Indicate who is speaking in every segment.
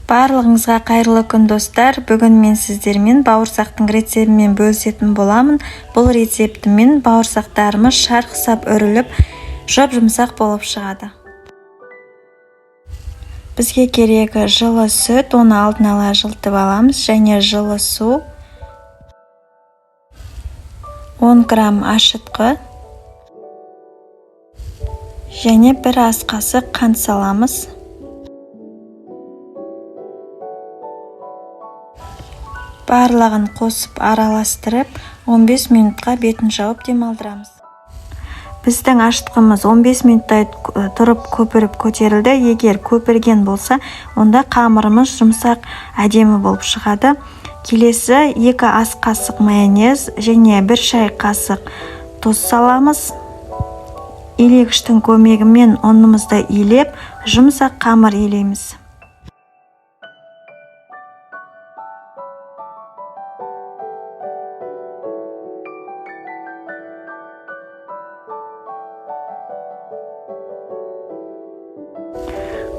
Speaker 1: Барлығыңызға қайырлы күн, достар. Бүгін мен сіздермен бауырсақтың рецептімен бөлісетін боламын. Бұл рецептімен бауырсақтарымыз шарқ сап үріліп, жұп-жұмсақ болып шығады. Бізге керегі жылы сүт, оны алдын ала жылытып аламыз, және жылы су, 10 грамм ашытқы және бір ас қасық қант саламыз. Барлығын қосып араластырып, 15 минутқа бетін жауып демалдырамыз. Біздің ашытқымыз 15 минуттай тұрып көпіріп көтерілді. Егер көпірген болса, онда қамырымыз жұмсақ, әдемі болып шығады. Келесі 2 ас қасық майонез және 1 шай қасық тұз саламыз. Илегіштің көмегімен ұнымызды илеп, жұмсақ қамыр илейміз.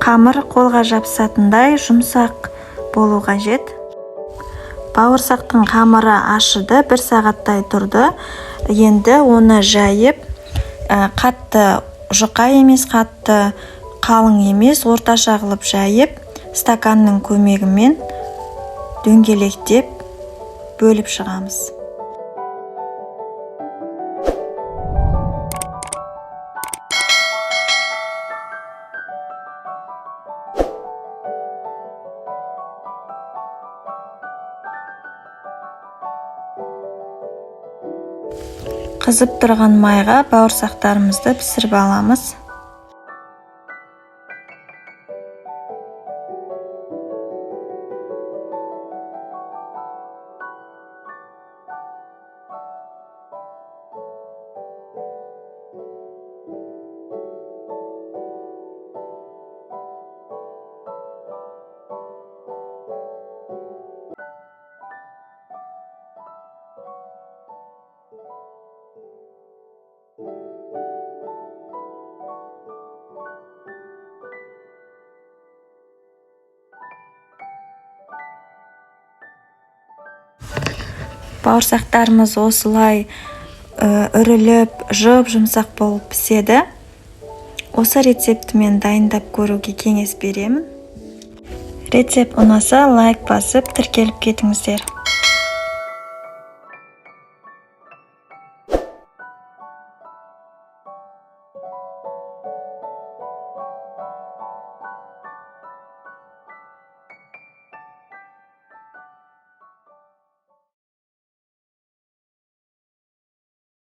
Speaker 1: Қамыр қолға жабысатындай жұмсақ болу қажет. Бауырсақтың қамыры ашыды, 1 сағаттай тұрды. Енді оны жайып, қатты жұқа емес, қатты қалың емес, орташа қылып жайып, стаканның көмегімен дөңгелектеп бөліп шығамыз. Қызып тұрған майға бауырсақтарымызды пісіріп аламыз. Бауырсақтарымыз осылай үріліп, жұп-жұмсақ болып піседі. Осы рецептімен дайындап көруге кеңес беремін. Рецепт ұнаса лайк басып, тіркеліп кетіңіздер.